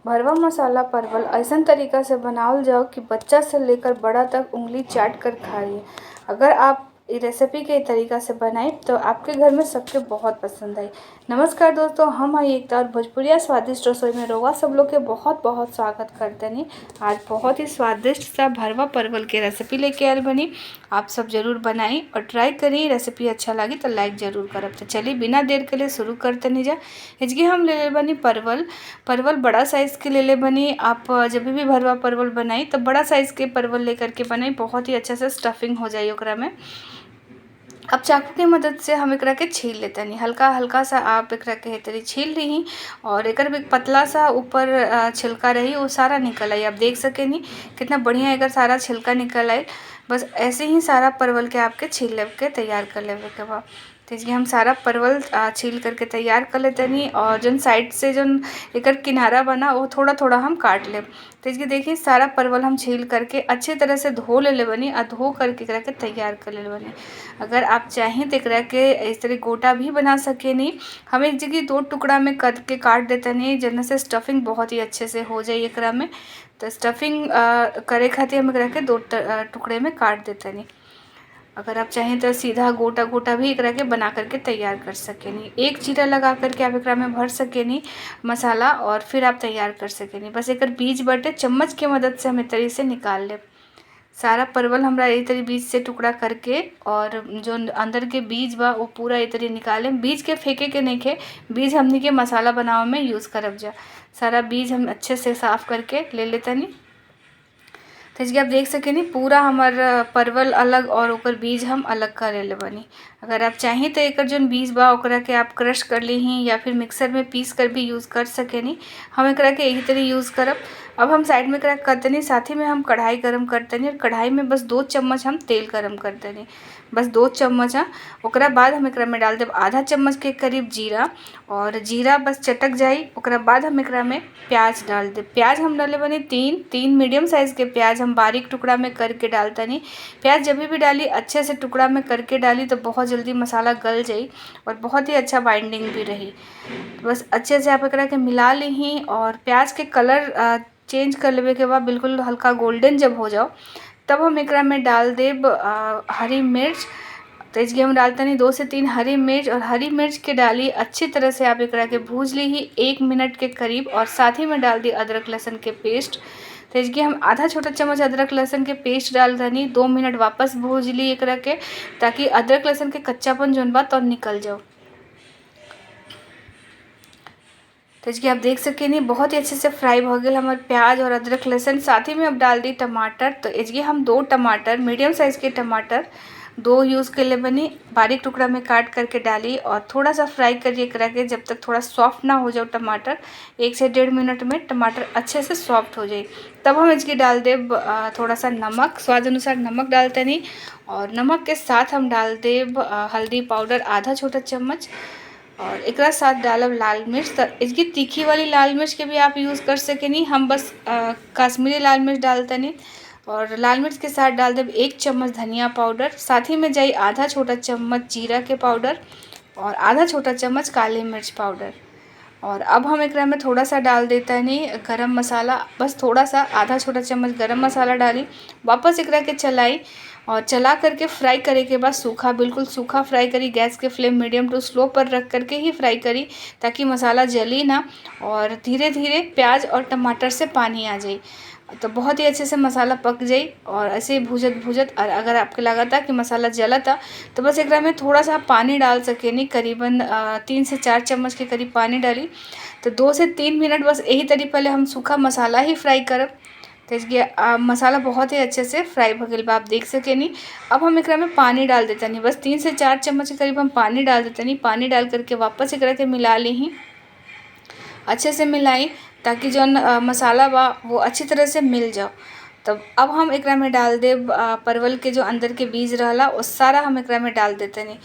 भरवा मसाला परवल अइसन तरीका से बनावल जाओ कि बच्चा से लेकर बड़ा तक उंगली चाट कर खाई। अगर आप इ रेसिपी के तरीका से बनाई तो आपके घर में सबके बहुत पसंद आई। नमस्कार दोस्तों, हम हई एकता और भोजपुरिया स्वादिष्ट रसोई में रउआ सब लोग के बहुत बहुत स्वागत करतनी। आज बहुत ही स्वादिष्ट सा भरवा परवल के रेसिपी लेके आयल बनी। आप सब जरूर बनाई और ट्राई करी। रेसिपी अच्छा लगी तो लाइक ज़रूर करब। तो चलिए बिना देर के लिए शुरू करतनी जा। हिचकी हम ले ले बनी परवल। परवल बड़ा साइज़ के ले ले बनी। आप जब भी भरवा परवल बनाई तो बड़ा साइज़ के परवल लेकर के बनाई, बहुत ही अच्छा से स्टफिंग हो जाई ओकरा में। अब चाकू के मदद से हम एकरा के छील लेतनी। हल्का हल्का सा आप एकरा के तरी छील ली और एकर भी पतला सा ऊपर छिलका रही वो सारा निकल आई। आप देख सकेनी कितना बढ़िया एकर सारा छिलका निकल आई। बस ऐसे ही सारा परवल के आपके छील ले के तैयार कर लेवे के बा। तो हम सारा परवल छील करके तैयार कर लेतनी और जौन साइड से जौन एकर किनारा बना वो थोड़ा थोड़ा हम काट लेब। तो इसके देखिए सारा परवल हम छील करके अच्छे तरह से धो ले बनी और धो करके एकरा के तैयार कर ले बनी। अगर आप चाहें तो एकरा के इस तरह गोटा भी बना सकेनी। हम एक जगह दो टुकड़ा में कट के काट देतनी जिनमें से स्टफिंग बहुत ही अच्छे से हो जाए एकरा में। तो स्टफिंग करे खातिर हम एकरा के दो टुकड़े में काट देतनी। अगर आप चाहें तो सीधा गोटा गोटा भी एकरा के बना करके तैयार कर सकेनी। एक चीरा लगा करके आप एकरा में भर सकेनी मसाला और फिर आप तैयार कर सकेनी। बस एकर बीज बटे चम्मच के मदद से हम एक तरीके से निकाल लेब। सारा परवल हमरा एही तरी बीज से टुकड़ा करके और जो अंदर के बीज बा वो पूरा एही तरी निकालेम। बीज के फेंके के नइखे, बीज हमनी के मसाला बनावे में यूज़ करब जा। सारा बीज हम अच्छे से साफ़ करके ले लेतनी। तो आप देख सकेनी पूरा हमार परवल अलग और ओकर बीज हम अलग कर ले बनी। अगर आप चाहें तो एकर जौन बीज बा ओकरा के आप क्रश कर लीही या फिर मिक्सर में पीस कर भी यूज़ कर सकेनी। हम एकरा के यही तरह यूज़ करब। अब हम साइड में एकरा करतनी, साथ ही में हम कढ़ाई गरम करतनी और कढ़ाई में बस 2 चम्मच हम तेल गरम करतनी, बस 2 चम्मच। हाँ, ओकरा बाद हम एकरा में डाल देब आधा चम्मच के करीब जीरा और जीरा बस चटक जाई। ओकरा बाद हम एकरा में प्याज डाल देब। प्याज हम डाले बनी तीन मीडियम साइज़ के प्याज हम बारीक टुकड़ा में करके डालतनी। प्याज जब भी डाली अच्छे से टुकड़ा में करके डाली तो बहुत जल्दी मसाला गल जाई और बहुत ही अच्छा बाइंडिंग भी रही। बस अच्छे से आप एकरा के मिला लीही और प्याज के कलर चेंज कर लेवे के बाद बिल्कुल हल्का गोल्डन जब हो जाओ तब हम एकरा में डाल देब हरी मिर्च। तो इसके हम डालते 2 से 3 हरी मिर्च और हरी मिर्च के डाली अच्छी तरह से आप एकरा के भूज ली 1 मिनट के करीब और साथ ही में डाल दी अदरक लहसुन के पेस्ट। तो इसके हम आधा छोटा चम्मच अदरक लहसुन के पेस्ट डाल दनी। 2 मिनट वापस भूज ली एकरा के ताकि अदरक लहसुन के कच्चापन जौन बा तो निकल जाओ। तो इसके आप देख सकेनी बहुत ही अच्छे से फ्राई हो गया हमारे प्याज और अदरक लहसुन। साथ ही में अब डाल दी टमाटर। तो इसके हम 2 टमाटर मीडियम साइज़ के टमाटर 2 यूज़ कर ले बनी, बारीक टुकड़ा में काट करके डाली और थोड़ा सा फ्राई करिए एकरा के जब तक थोड़ा सॉफ्ट ना हो जाओ टमाटर। 1 से 1.5 मिनट में टमाटर अच्छे से सॉफ्ट हो जाए तब हम इसकी डाल देब थोड़ा सा नमक, स्वाद अनुसार नमक डालते नहीं और नमक के साथ हम डाल देब हल्दी पाउडर आधा छोटा चम्मच और एकरा साथ डालब लाल मिर्च। तो इसकी तीखी वाली लाल मिर्च के भी आप यूज़ कर सकेनी, हम बस कश्मीरी लाल मिर्च डालतनी और लाल मिर्च के साथ डाल देब 1 चम्मच धनिया पाउडर, साथ ही में जाई आधा छोटा चम्मच जीरा के पाउडर और आधा छोटा चम्मच काली मिर्च पाउडर। और अब हम एकरा में थोड़ा सा डाल देता नहीं गरम मसाला, बस थोड़ा सा आधा छोटा चम्मच गरम मसाला डाली। वापस एकरा के चलाई और चला करके फ्राई करे के बाद सूखा, बिल्कुल सूखा फ्राई करी। गैस के फ्लेम मीडियम टू स्लो पर रख करके ही फ्राई करी ताकि मसाला जली ना और धीरे धीरे प्याज और टमाटर से पानी आ जाए तो बहुत ही अच्छे से मसाला पक जाए। और ऐसे ही भूजत भूजत, और अगर आपके लगा था कि मसाला जला था तो बस एकरा में थोड़ा सा पानी डाल सकेनी, करीबन 3 से 4 चम्मच के करीब पानी डाली। तो 2 से 3 मिनट बस यही तरी पहले हम सूखा मसाला ही फ्राई करब। तो इसके मसाला बहुत ही अच्छे से फ्राई हो गया बा, आप देख सकेनी। अब हम एकरा में पानी डाल देता नहीं, बस 3 से 4 चम्मच के करीब हम पानी डाल देता नहीं। पानी डाल करके वापस एकरा के मिला ली, अच्छे से मिलाई ताकि जौन मसाला बा वो अच्छी तरह से मिल जाओ। तब अब हम एकरा में डाल देब परवल के जो अंदर के बीज रहला वो सारा हम एकरा में डाल देते नहीं।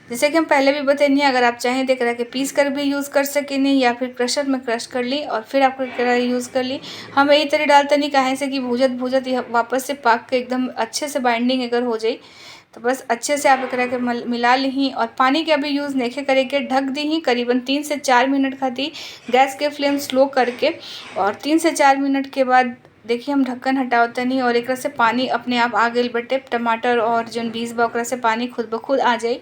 जैसे कि हम पहले भी बतैनी, अगर आप चाहें तो एकरा के पीस कर भी यूज़ कर सकेनी या फिर क्रशर में क्रश कर ली और फिर आप एकरा यूज़ कर ली। हम यही तरह डालते नहीं काहे से कि भूजत भूजत यह वापस से पाक के एकदम अच्छे से बाइंडिंग अगर हो जाए। तो बस अच्छे से आप एकरा के मिला लीही और पानी के अभी यूज़ नइखे करे के, ढक दीही करीबन 3 से 4 मिनट खातिर गैस के फ्लेम स्लो करके। और 3 से 4 मिनट के बाद देखिए हम ढक्कन हटावतनी और एकरा से पानी अपने आप आ गइल बटे। टमाटर और जौन बीज बा ओकरा से पानी खुद ब खुद आ जाई।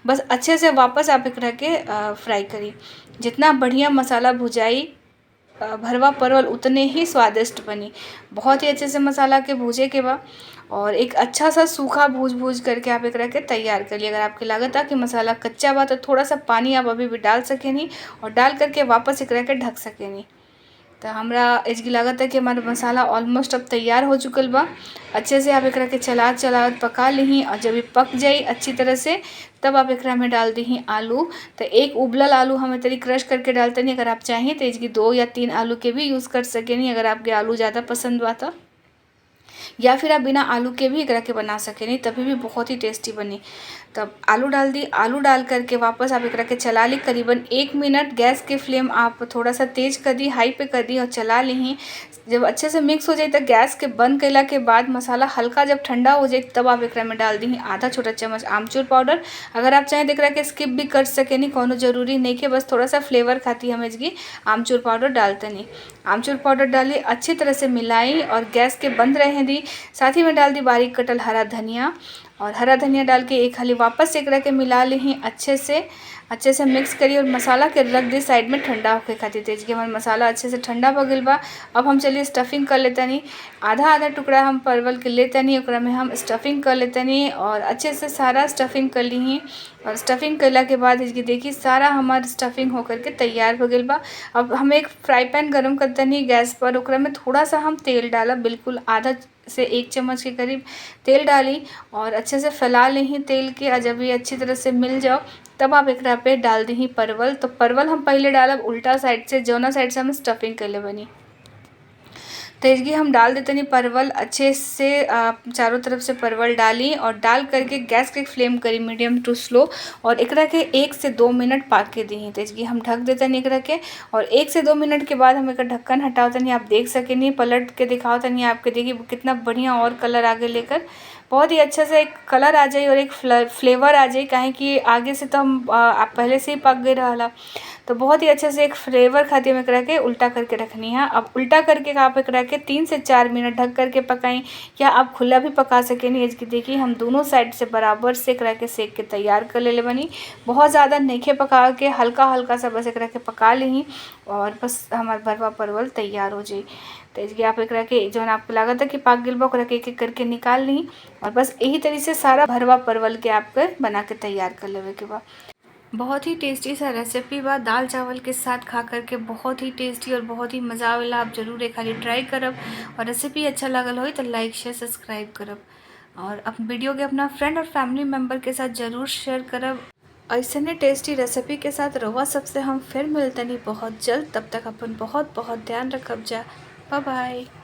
बस अच्छे से वापस आप एकरा के फ्राई करी। जितना बढ़िया मसाला भुजाई भरवा परवल उतने ही स्वादिष्ट बनी। बहुत ही अच्छे से मसाला के भूजे के बा और एक अच्छा सा सूखा भूज भूज करके आप एकरा के तैयार कर ली। अगर आपके लागता कि मसाला कच्चा बा तो थोड़ा सा पानी आप अभी भी डाल सकेनी और डाल करके वापस एकरा के ढक सकेनी। तो हमरा एजगी लागता कि हमारा मसाला ऑलमोस्ट अब तैयार हो चुकल बा। अच्छे से आप एकरा के चला चला पका लीही और जब ये पक जाई अच्छी तरह से तब आप एकरा में डाल दीही आलू। तो एक उबलल आलू हम तरी क्रश करके डालतनी। अगर आप चाहें तो एजगी 2 या 3 आलू के भी यूज़ कर सकेनी अगर आपके आलू ज़्यादा पसंद बा तो, या फिर आप बिना आलू के भी एकरा के बना सकेनी, तभी भी बहुत ही टेस्टी बनी। तब आलू डाल दी। आलू डाल करके वापस आप एकरा के चला ली करीबन 1 मिनट। गैस के फ्लेम आप थोड़ा सा तेज़ कर दी, हाई पे कर दी और चला ली। जब अच्छे से मिक्स हो जाए तो गैस के बंद कैला के बाद मसाला हल्का जब ठंडा हो जाए तब आप एकरा में डाल दी आधा छोटा चम्मच आमचूर पाउडर। अगर आप चाहें तो एकरा के स्किप भी कर सकेनी, कोनो ज़रूरी नहीं के, बस थोड़ा सा फ्लेवर खाती हम एजगी आमचूर पाउडर डालतनी। आमचूर पाउडर डाली, अच्छी तरह से मिलाई और गैस के बंद रहे दी। साथ ही में डाल दी बारीक कटल हरा धनिया और हरा धनिया डाल के एक हाली वापस एकरा के मिला ली अच्छे से मिक्स करी और मसाला के रख दी साइड में ठंडा होके खातिर। तेज के हमार मसाला अच्छे से ठंडा हो गइल बा। अब हम चलिए स्टफिंग कर लेतनी। आधा आधा टुकड़ा हम परवल के लेतनी, ओकरा में हम स्टफिंग कर लेतनी और अच्छे से सारा स्टफिंग कर ली। और स्टफिंग करला के बाद इसकी देखिए सारा हमार स्टफिंग होकर के तैयार हो गइल बा। अब हम एक फ्राई पैन गरम करतनी गैस पर, ओकरा में थोड़ा सा हम तेल डालब, बिल्कुल आधा से 1 चम्मच के करीब तेल डाली और अच्छे से फैला ली तेल के। और जब ये अच्छी तरह से मिल जाओ तब आप एकरा पे डाल दी परवल। तो परवल हम पहले डालब उल्टा साइड से, जौना साइड से हम स्टफिंग कर ले बनी। तो इसकी हम डाल देते नहीं परवल अच्छे से, आप चारों तरफ से परवल डाली और डाल करके गैस के फ्लेम करी मीडियम टू स्लो और एकरा के 1 से 2 मिनट पाके दी। तो इसकी हम ढक देते नहीं एकरा के और 1 से 2 मिनट के बाद हम एक ढक्कन हटावते नहीं, आप देख सके नहीं, पलट के दिखावते नहीं आपके, देखिए कितना बढ़िया और कलर आगे लेकर बहुत ही अच्छा से एक कलर आ जाए और एक फ्लेवर आ जाए, काहे कि आगे से तो हम आप पहले से ही पक गए रहा। तो बहुत ही अच्छे से एक फ्लेवर खातिर एकरा के उल्टा करके रखनी है। अब उल्टा करके आप एकरा के 3 से 4 मिनट ढक करके पकाएं या आप खुला भी पका सकें। इसकी देखिए हम दोनों साइड से बराबर से एकरा के सेक के तैयार कर ले बनी। बहुत ज़्यादा नइखे पका के, हल्का हल्का सा बस एकरा के पका ली और बस हमार भरवा परवल तैयार हो जाई। तो इसके आप एकरा के जौन आपको लागत है कि पाक गइल बा ओकरा के एक एक करके निकाल ली और बस यही तरीके से सारा भरवा परवल के आपके बना के तैयार कर लेवे के बा। बहुत ही टेस्टी सा रेसिपी बा, दाल चावल के साथ खा करके बहुत ही टेस्टी और बहुत ही मज़ा आवेला। आप ज़रूर एक खाली ट्राई करब और रेसिपी अच्छा लागल हो तो लाइक शेयर सब्सक्राइब करब और अपन वीडियो के अपना फ्रेंड और फैमिली मेम्बर के साथ ज़रूर शेयर करब। ऐसने टेस्टी रेसिपी के साथ रउआ सबसे हम फिर मिलतनी बहुत जल्द। तब तक अपन बहुत बहुत ध्यान रखब जा। Bye bye.